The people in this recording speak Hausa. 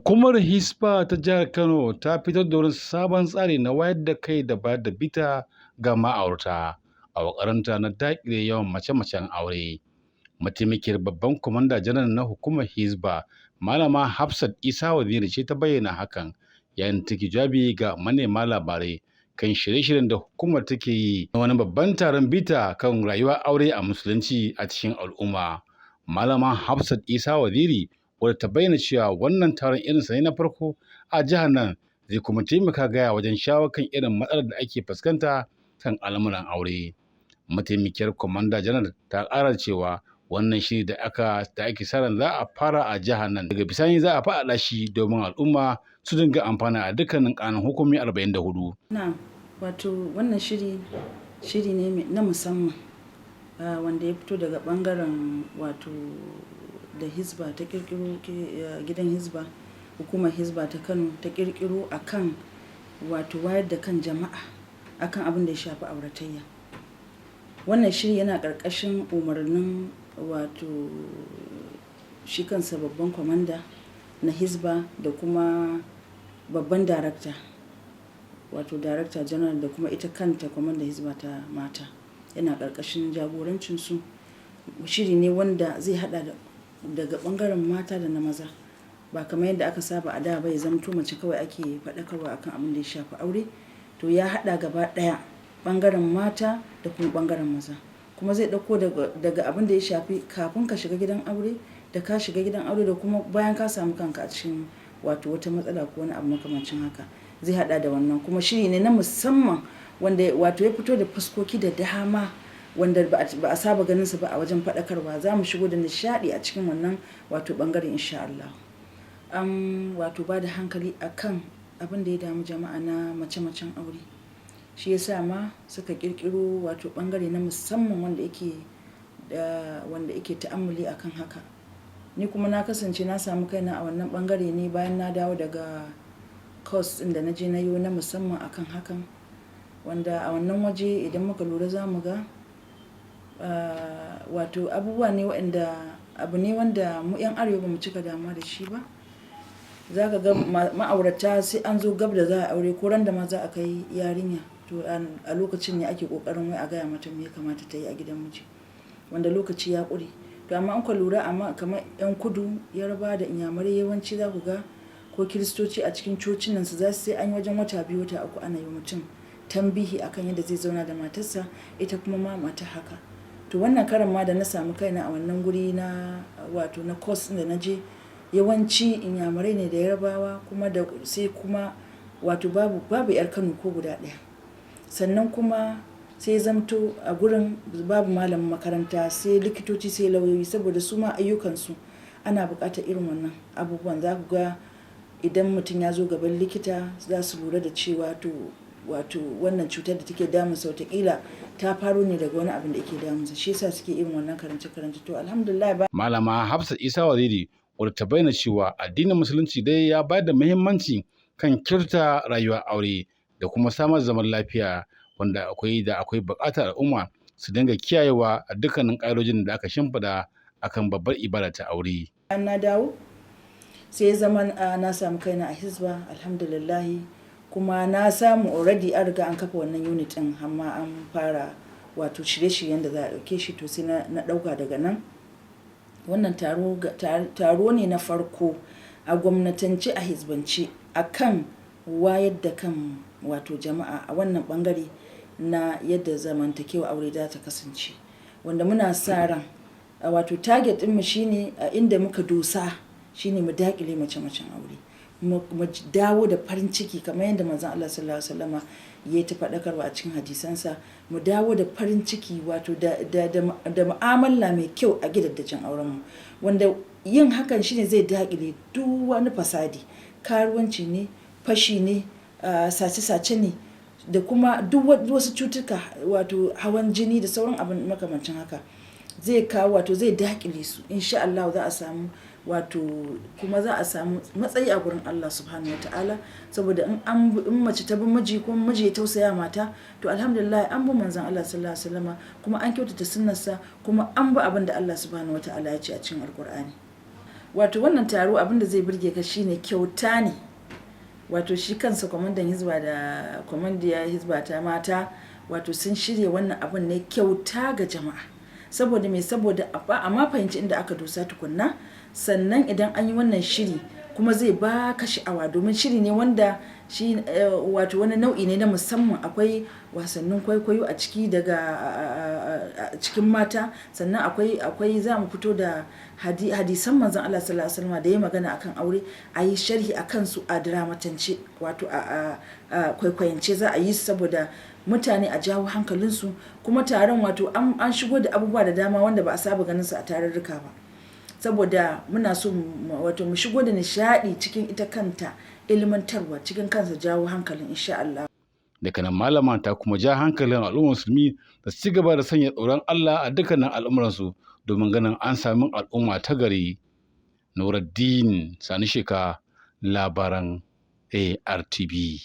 Hukumar Hisba ta Jihar Kano ta fitar da wani sabon tsari na wayar da kai da bayar da bita ga ma'aurata a ƙoƙarinta na daƙile yawan mace-macen aure. Mataimakiyar Babban Kwamanda Janar na Hukumar Hisba, Malama Hafsat Isa Waziri ce ta bayyana hakan yayin da take jawabi ga manema labarai kan shirye-shiryen da hukumar take yi na wani babban taron bita kan rayuwar aure a Musulunci a cikin al'umma. Malama Hafsat Isa Waziri, wadda ta bayyana cewa wannan taron irinsa ne na farko a jihar nan, zai kuma taimaka gaya wajen shawo kan irin matsalar da ake fuskanta kan al'amuran aure. Mataimakiyar Kwamanda Janar ta ƙara cewa wannan shiri da ake sa ran za a fara a jihar nan, daga bisani za a faɗaɗa shi domin al'umma su dinga amfana a dukkanin ƙananan hukumomi 44. Na wato wannan shiri, shiri ne na musamman wanda ya fito daga bangaren wato da Hisba ta kirkiro, gidan Hisba, hukumar Hisba ta Kano ta kirkiro akan wato wayar da kan jama'a akan abin da ya shafi auratayya. Wannan shiri yana ƙarƙashin umarnin wato shi kansa babban kwamanda na Hisba da kuma babban darakta, wato Darakta General, da kuma ita kanta kwamanda Hisba ta mata. Yana ƙarƙashin jagorancinsu. Shiri ne wanda zai hada daga ɓangaren mata da na maza, ba kamar yadda aka saba a da ba, ya zamto mace kawai ake faɗakarwa akan abin da ya shafi aure. To, ya hada gaba ɗaya ɓangaren mata da kuma ɓangaren maza, kuma zai ɗauko daga abin da ya shafi kafin ka shiga gidan aure, da ka shiga gidan aure, da kuma bayan ka samu kanka a cikin wato wata matsala ko wani abu makamancin haka. Zai hada da wannan. Kuma shiri ne na musamman wanda wato ya fito da fuskoki da dama wanda ba a saba ganin su ba a wajen faɗakarwa. Za mu shigo da nishaɗi a cikin wannan wato bangaren, insha Allah. An wato ba da hankali akan abin da ya damu jama'a na mace-macen aure, shi yasa ma suka kirkiro wato bangare na musamman wanda yake ta'ammuli akan haka. Ni kuma na kasance na samu kaina a wannan bangare ne bayan na dawo daga course din da na je na yi na musamman akan hakan, wanda a wannan waje idan muka lura za mu ga wato abubuwa ne waɗanda abu ne wanda mu 'yan Arewa ba mu cika damuwa da shi ba. Za ka ga ma'aurata sai an zo gab da za a aure, ko ran da ma za a kai yarinya, to a lokacin ne ake kokarin wai a gaya mata me ya kamata ta yi a gidan miji, wanda lokaci ya ƙure. To, amma an ka lura, amma kamar 'yan kudu, Yarba da Inyamurai, yawanci za ku ga ko Kiristoci a cikin cocinan su za su sai an yi wajen wata 2, wata 3 ana yi mutum tambihi akan yadda zai zauna da matarsa, ita kuma ma mata haka. To, wannan karan ma da na samu kaina a wannan guri na wato na course da na je, yawanci Inyamurai ne da Yarbawa, kuma da sai kuma wato babu yar Kano ko guda ɗaya. Sannan kuma sai zamto a gurin babu malamin makaranta, sai likitoci, sai lauyoyi, saboda su ma ayyukansu ana buƙatar irin wannan abubuwan. Za ku ga idan mutum ya zo gaban likita, za su lura da cewa to wato wannan cutar da take damunsa wataƙila ta faro ne daga wani abin da yake damunsa. Shi yasa suke irin wannan karance-karance. To, alhamdulillah ba. Malama Hafsat Isa Waziri, wadda ta bayyana cewa addinin Musulunci dai ya bayar da muhimmanci kan kyautata rayuwar aure da kuma samar zaman lafiya, wanda akwai buƙatar al'umma su dinga kiyayewa a dukkanin ƙa'idojin da aka shimfiɗa akan babbar ibada ta aure. Bayan na dawo, sai ya zama na samu kaina a Hisba, alhamdulillahi. Kuma na samu already an riga an kafa wannan unit din, amma an fara wato shirye-shiryen da za a ɗauke shi. To, sai na ɗauka daga nan. Wannan taro ne na farko a gwamnatance, a hisbance, a kan wayar da kan wato jama'a a wannan bangare na yadda zamantakewa aure za ta kasance, wanda muna sa ran wato target ɗinmu shine, a inda muka dosa shine mu daƙile mace-macen aure, mu dawo da farin ciki kamar yadda Manzon Allah sallallahu alaihi wasallama ya ta faɗakarwa a cikin hadisansa, mu dawo da farin ciki wato da mu'amala mai kyau a gidaddajin aurenmu, wanda yin hakan shine zai daƙile duk wani fasadi, karuwanci ne, fashi ne, sace-sace ne, da kuma duk wasu cutuka, wato hawan jini da sauran abin makamancin haka. Zai kawo wato zai daƙile su, insha Allah. Za a samu wato kuma za a samu matsayi a gurin Allah subhanahu wataala, saboda in mace ta bi miji ko miji ya tausaya mata, to alhamdulillah, an bi Manzon Allah sallallahu alaihi wasallama, kuma an kyautata sunnarsa, kuma an bi abin da Allah subhanahu wataala ya ce a cikin Alkur'ani. Wato wannan taro, abin da zai burge ka shine kyauta ne. Wato shi kansa kwamandan Hizba da kwamandiyar Hizba ta mata, wato sun shirya wannan abun ne kyauta ga jama'a. Saboda me? Saboda a ma fahimci inda aka dosa tukunna. Sannan idan an yi wannan shiri kuma zai baka sha'awa, domin shiri ne wanda shi wato wani nau'i ne na musamman. Akwai wasannin kwaikwayo a ciki daga cikin mata. Sannan akwai za mu fito da hadisan Manzon Allah Sallallahu Alaihi Wasallam da ya magana akan aure, a yi sharhi a kansu a dramatance, wato a kwaikwayance za a yi su, saboda mutane a jawo hankalinsu. Kuma taron, wato an shigo da abubuwa da dama wanda ba a saba ganin su a tarurruka ba, saboda muna so wato mu shigo da nishaɗi cikin ita kanta ilmantarwa, cikin kansa jawo hankalin, insha Allah. Daga nan malama ta kuma ja hankalin al'ummar Musulmi da su ci gaba da sanya tsoron Allah a dukkanin al'amuransu domin ganin an sami al'umma ta gari. Nuruddin Sani Sheka, labaran ARTV.